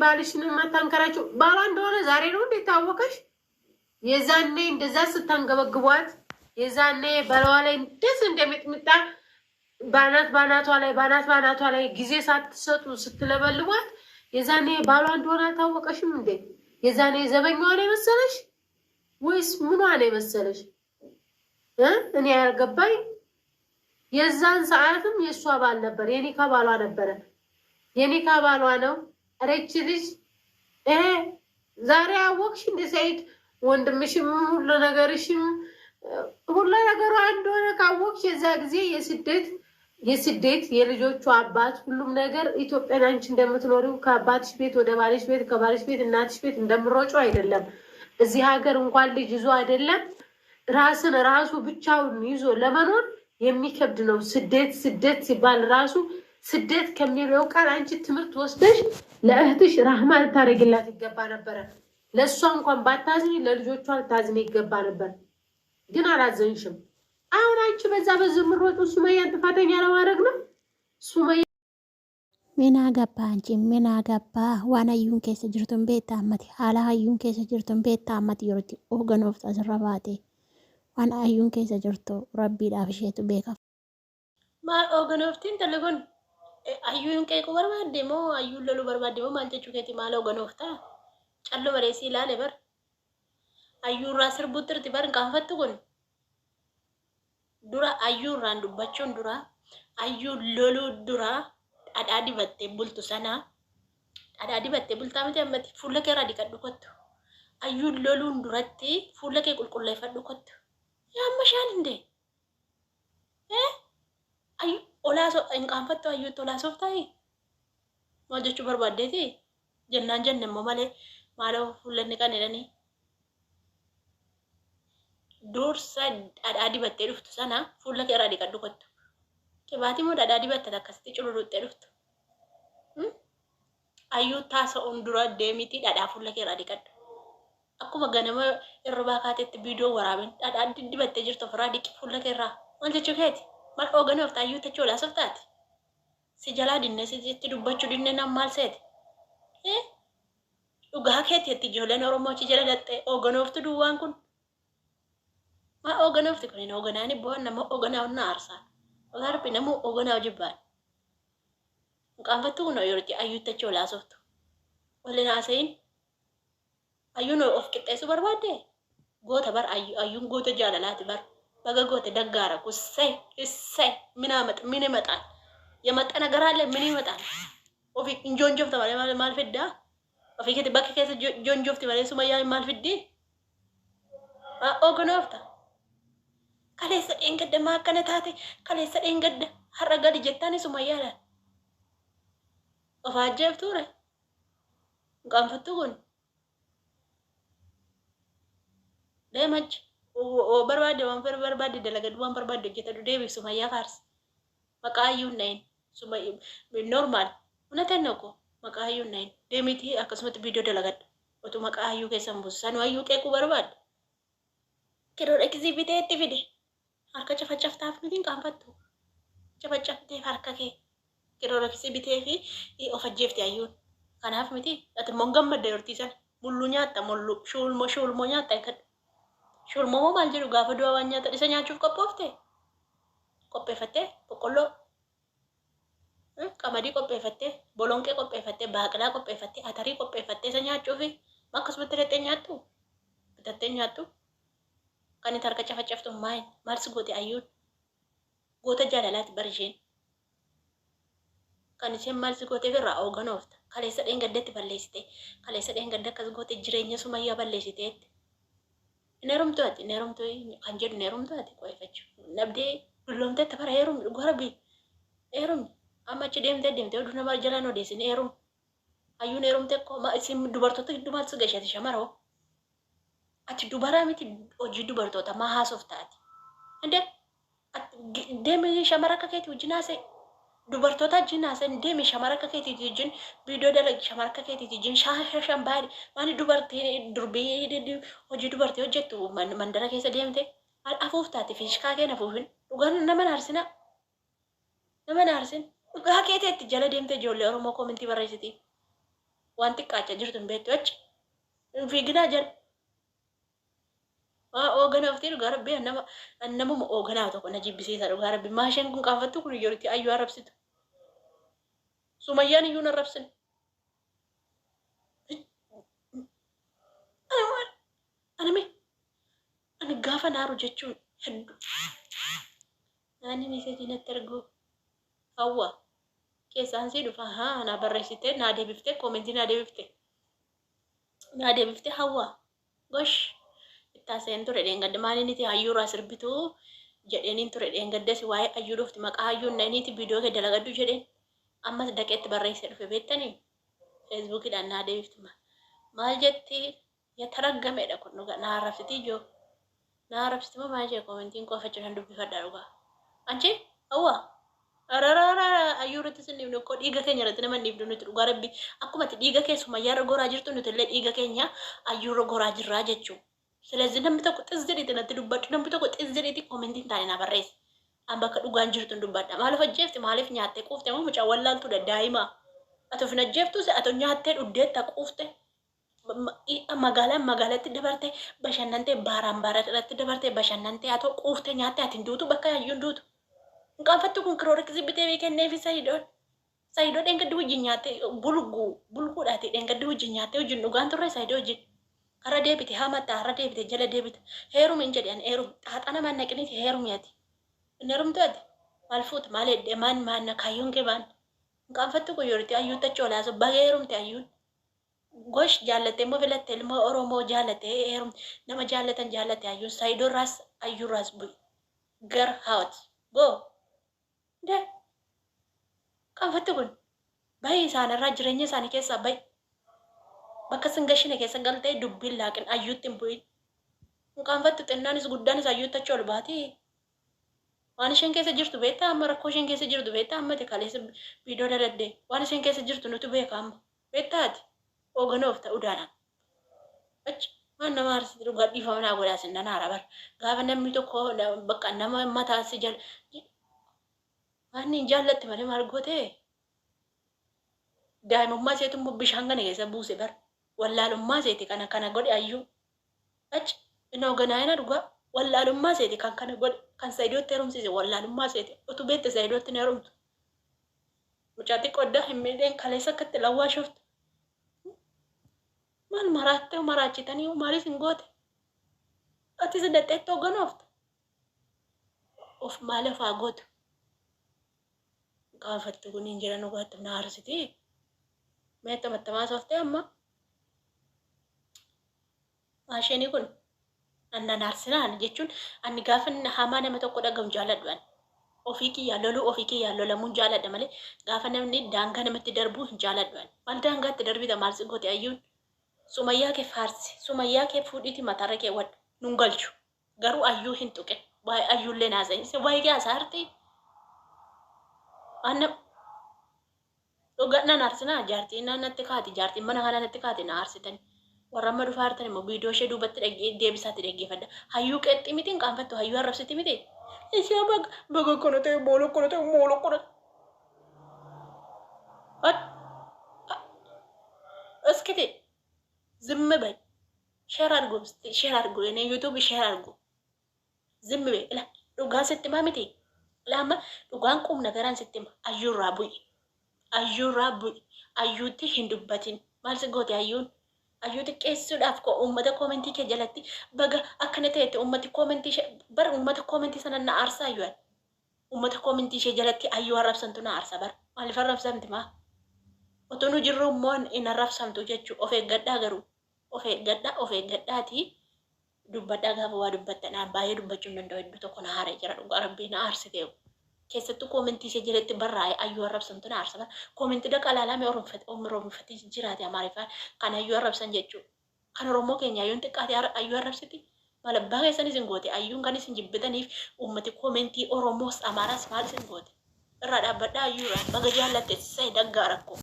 ባልሽን የማታንከራችው ባሏ እንደሆነ ዛሬ ነው እንዴ ታወቀሽ? የዛኔ እንደዛ ስታንገበግቧት፣ የዛኔ በለዋ ላይ እንደዚህ እንደሚጥሚጣ ባናት ባናቷ ላይ ባናት ባናቷ ላይ ጊዜ ሳትሰጡ ስትለበልቧት የዛኔ ባሏ እንደሆነ አልታወቀሽም እንዴ? የዛኔ ዘበኛዋ ነው የመሰለሽ ወይስ ምኗ ነው የመሰለሽ? እኔ ያልገባኝ የዛን ሰዓትም የእሷ ባል ነበር፣ የኒካ ባሏ ነበረ። የኒካ ባሏ ነው። ረች ልጅ ዛሬ አወቅሽ እንደ ሰይድ ወንድምሽም ሁሉ ነገርሽም ሁሉ ነገሯ እንደሆነ ካወቅሽ የዛ ጊዜ የስደት የልጆቹ አባት ሁሉም ነገር ኢትዮጵያን አንቺ እንደምትኖሪው ከአባትሽ ቤት ወደ ባልሽ ቤት ከባልሽ ቤት እናትሽ ቤት እንደምሮጩ አይደለም። እዚህ ሀገር እንኳን ልጅ ይዞ አይደለም ራስን ራሱ ብቻውን ይዞ ለመኖር የሚከብድ ነው። ስደት ስደት ሲባል ራሱ ስደት ከሚለው ቃል አንቺ ትምህርት ወስደሽ ለእህትሽ ራህማ ልታደርጊላት ይገባ ነበረ። ለእሷ እንኳን ባታዝኒ ለልጆቿ ልታዝኒ ይገባ ነበር፣ ግን አላዘንሽም። አሁን አንቺ በዛ በዝምሮጡ ሱመያን ጥፋተኛ ለማድረግ ነው። ሱመያ ምን አገባ አንቺ ምን አገባ? Waan hayyuun keessa jirtu hin beektaa ammati haala hayyuun keessa jirtu hin beektaa ammati yerootti hooganooftu asirra baate waan hayyuun keessa jirtu rabbiidhaaf isheetu beeka. Maal hooganooftiin intalli kun hayyuun qeequu barbaadde moo hayyuun loluu barbaadde moo maal jechuu keeti maal hooganooftaa? Callu bareesii ilaale bar. Hayyuurraa sirbuutti irti bar hin qaanfattu kun. Dura hayyuurraan dubbachuun dura hayyuun loluu dura dhadhaa dibattee bultu sana dhadhaa dibattee bultaa miti ammati fuula kee irraa dhiqadhu kottu. Hayyuun loluun duratti fuula kee qulqulleeffadhu kottu. Yaa amma shaan hindee? Ayyu olaa hin qaanfattu hayyuutti olaa sooftaayii? Maal jechuu barbaaddeeti? Jennaan jenne immoo malee maaloo fuullanni kan jedhanii. Dursa dhadhaa dibattee dhuftu sana fuula kee irraa dhiqadhu kottu. Qibaatii moo dhadhaa dibatte akkasitti cululuuxxee dhuftu? Hayyuu taasa'uun dura deemitii dhadhaa fuula kee irraa dhiqadhu. Akkuma ganama irribaa kaatetti viidiyoo waraabin dhadhaa dibattee jirtu ofirraa dhiqi fuula kee irraa. Maal jechuu keeti? Maal hooganoofta hayyuu tachuu olaa softaati? Si jalaa dinne sitti dubbachuu dinne nam maal seete? Dhugaa keeti itti ijoolleen Oromoo achi jala dhaxxee hooganooftu duwwaan kun. Maal hooganoofti kun hin hooganaani bu'aan nama hooganaa na aarsaa. Dhugaa rabbi nama hooganaa jibbaan. Hin qaanfattu kun yeroo itti hayyuu tachuu olaa softu. Waliin haasa'iin hayyuun of qixxeessuu barbaadde goota bar hayyuun goota jaalalaati bar. Baga goote daggaara kussay issay ምን አመጥ ምን ይመጣል? የመጣ ነገር አለ ምን ይመጣል? Ofi injoonjofta malee maal maal fiddaa? Ofii keetti bakka keessa joonjofti malee sumayyaan maal fiddi? Hooganoofta. Kaleessa dheengadda maa akkana taate kaleessa dheengadda har'a gadi jettaani sumayyaadhaan. Of ajjeeftuure. Hin qaanfattu kun. Deemachi. Barbaadde waan barbaadde dalagadhu waan barbaadde hojjetadhu deebi sumayyaa faarsi. Maqaa hayyuu hin dhahin. Normal. እውነቴን ነው እኮ maqaa hayyuu hin dhahin. Deemitii akkasumatti viidiyoo dalagadhu. Otuu maqaa hayyuu keessa hin buusu. Sanuu hayyuu qeequu barbaadde. Kiroodha kisii bitee itti fide. Harka cafacaftaaf miti hin qaanfattu. Cafacafteef harka kee. Kiroodha kisii bitee fi of ajjeefte hayyuun. Kanaaf miti ati immoo hin gammadda yortii sana. Mulluu nyaatta mulluu shuulmoo shuulmoo nyaatta eegadhu. Shuulmoo moo maal jedhu gaafa du'a waan nyaata isa nyaachuuf qophoofte? Qopheeffattee boqqolloo qamadii qopheeffattee bolonqee qopheeffattee baaqelaa qopheeffattee atarii qopheeffattee isa nyaachuufi akkasumatti dhaqxee nyaattu bitattee nyaattu kan itti harka cafacaftu maal maal si goote ayyuun goota jaalalaati bar isheen kan isheen maal si gooteef irraa ooganoofta kaleessa dheengaddeetti balleessite kaleessa dheengadde akkas goote jireenya sumayyaa balleessiteetti. Hin heerumtu ati hin heerumtu kan jedhu hin heerumtu ati qo'eeffachuu nabdee dulloomteetta bara heerumi dhugaa rabbii heerumi amma achi deemtee deemtee oduu nama jalaan odeessin heerumi hayyuun heerumte koo isin dubartoota gidduu maal si gashate shamaroo ati dubaraa miti hojii dubartoota maa haasofta ati indee deemi shamara akka keetii wajjin haasa'e dubartoota wajjin haasa'e deemi shamara akka keetii wajjin viidiyoo dalagi shamara akka keetii wajjin shaashan baay'ee maali dubartii durbii hojii dubartii hojjettu mandara keessa deemte afuuf taate fiishkaa kee afuufin dhugaan nama naarsina nama naarsin dhugaa keeteetti jala deemte ijoollee Oromoo koomintii barreessiti. Waan xiqqaachaa jirtu hin beektu achi. Hin fiiginaa jala. Waa ooganaaftii dhugaa rabbii nama namuma ooganaa tokko na jibbisiisa dhugaa rabbii. Maasheen kun qaanfattu kun yeroo itti ayyuu arrabsitu. Sumayyaan iyyuu hin arrabsine. Ani maal? Ani mee? Ani gaafa naaru jechuun hedduu. Naanni meeseejii natti erguu. Hawwa. Keessaan sii dhufa. Haa naa barreessitee naa deebiftee koomentii naa deebifte. Naa deebifte hawwa. Gosh. Itti haasa'een ture dheengadda maal inni hayyuurraa sirbituu jedheeniin ture dheengaddas waa'ee hayyuu dhufti maqaa hayyuun naniiti viidiyoo kee dalagadhu jedheen. Ammas daqeetti barreessee dhufe beektanii? Feesbuukiidhaan naa deebifti. Maal jetti? Yataraggamedha kun dhugaa naa arrabsiti ijoo. Naa arrabsiti moo maal jee koomentiin qofa jiran dubbifadha dhugaa. Anchi hawwa. Arararara ayyuu irratti sin dhiibnu koo dhiiga keenya irratti nama hin dhiibnu nuti dhugaa rabbi akkuma ati dhiiga kee sumayyaarra goraa jirtu nuti illee dhiiga keenya ayyuurra goraa jirraa jechuu. Silazii namni tokko xis jedhiiti natti dubbadhu namni tokko xis jedhiiti koomentiin taane naa barreessi. An bakka dhugaan jirtu hin dubbadha. Maaliif ajjeefti maaliif nyaattee quufte moo mucaa wallaaltuudha daa'ima. Ati of hin ajjeeftus ati nyaattee dhugdeetta quufte. Magaalaan magaalatti dabarte bashannantee baaraan baaraatti dabarte bashannantee haa ta'u quuftee nyaattee ati hin duutu bakka hayyuun duutu. Hin qaanfattu kun kiroorikisii bitee kenneefi sayidoon. Sayidoo dheengaddi wajjin nyaattee bulguu bulguudhaati dheengaddi wajjin nyaattee wajjin dhugaan turre sayidoo wajjin. Har'a deebite hamatta har'a deebite jala deebite heerumi hin jedhe ani heerumi xaaxaa nama hin naqiniiti heerumi ati. Hin heerumtu ati maal fuuta maal hedde maan maan kaayyoon kee maan. Hin qaanfattu kun yeroo itti hayyuutti achi olaasu baga heerumte hayyuun. Gosh jaallattee immoo filatte ilma Oromoo jaallattee heerumte nama jaallatan jaallatte hayyuun sayidoorraas hayyuurraas bu'i. Gar out go. De qaanfattu kun bahi isaanirraa jireenya isaanii keessaa bahi. Bakka sin gashine keessa galtee dubbiin laaqin hayyuutti hin bu'in. Hin qaanfattu xinnaanis guddaanis hayyuutti achi ol baati. Waan isheen keessa jirtu beektaa amma rakkoo isheen keessa jirtu beektaa amma kaleessa viidiyoo daladdee waan isheen keessa jirtu nutu beeka amma beektaa ati hooganoof ta'uu daanaan. Achi waan nama aarsiti dhugaa dhiifama naa godhaa sin nan aara bara gaafa namni tokko bakka nama mataa si jala waan hin jaallatte malee maal gootee daa'imummaa isheetu immoo bishaan kana keessa buuse bara wallaalummaa isheeti kana kana godhe ayyuu achi inni hooganaayina dhugaa wallaalummaa isheeti kan kana godhe kan sayidootti heerumsiise wallaalummaa isheeti utuu beekte sayidootti hin heerumtu mucaa xiqqooddaa hin miidheen kaleessa akkatti lawwaa shoftu maal maraattee maraachitanii maaliif hin goote atis dadheetti hoogganoofta of maaliif haa gootu gaafattu kun hin jiran dhugaatti na aarsiti mee tamattamaa softee amma maasheenii kun annan aarsinaan jechuun ani gaafa hamaa nama tokko dhagahu jaaladhu ani. Ofii kiyyaa loluu ofii kiyyaa lolamuun jaaladha malee gaafa namni daangaa namatti darbuu hin jaaladhu ani. Maal daangaatti darbita maal si goote ayyuun sumayyaa kee faarsi sumayyaa kee fuudhiiti mataarra kee wadhu nun galchu garuu ayyuu hin tuqe waa'ee ayyuullee naasa'in waa'ee kee hasaarti. Waan dhugaa nan aarsinaa jaartiin natti kaati jaartiin mana kana natti kaati na aarsitan. Warra amma dhufaa jirtan immoo viidiyoo ishee duubatti deebisaatti dhaggeeffadha. Hayyuu qeexxii miti hin qaanfattu hayyuu arrabsiti miti. Ishee baga baga kana ta'e moola kana ta'e moola kana. እስኪ ዝም በይ። ሼር አድርጎ ሼር አድርጎ የኔ ዩቱብ ሼር አድርጎ ዝም በይ። ላ dhugaan sitti himaa miti. Lama dhugaan qub nagaraan sitti hima. Ayyuurraa bu'i. Ayyuurraa bu'i. Ayyuutti hin dubbatin. Maal si goote ayyuun? Ayyuu xiqqeessuudhaaf ko uummata koomentii kee jalatti baga akkana ta'etti uummati koomentii ishee bara uummata koomentii sana na aarsaa ayyuun. Uummata koomentii ishee jalatti ayyuu arrabsantu na aarsa bara. Maaliif arrabsamti maa? Otoo nu jirru immoo hin arrabsamtu jechuu of eeggadhaa garuu. Of eeggadhaa of eeggadhaatii dubbadhaa gaafa waa dubbattan aan baay'ee dubbachuu hin danda'u iddoo tokko na haaree jira dhugaa rabbii na aarsiteewu. Keessattuu koomentii ishee jalatti barraa'e ayyuu arrabsamtu na aarsa bara. Koomentii dhaqa ilaalame oromifatee jiraate amaariffaan kan ayyuu arrabsan jechuudha. Kan Oromoo keenya ayyuun xiqqaate ayyuu arrabsiti. Maal abbaa keessan isin goote ayyuun kan isin jibbitaniif uummati koomentii Oromoos Amaaraas maal isin goote. Irraa dhaabbadhaa ayyuudha baga jaallatte sa'e daggaa rakkoo.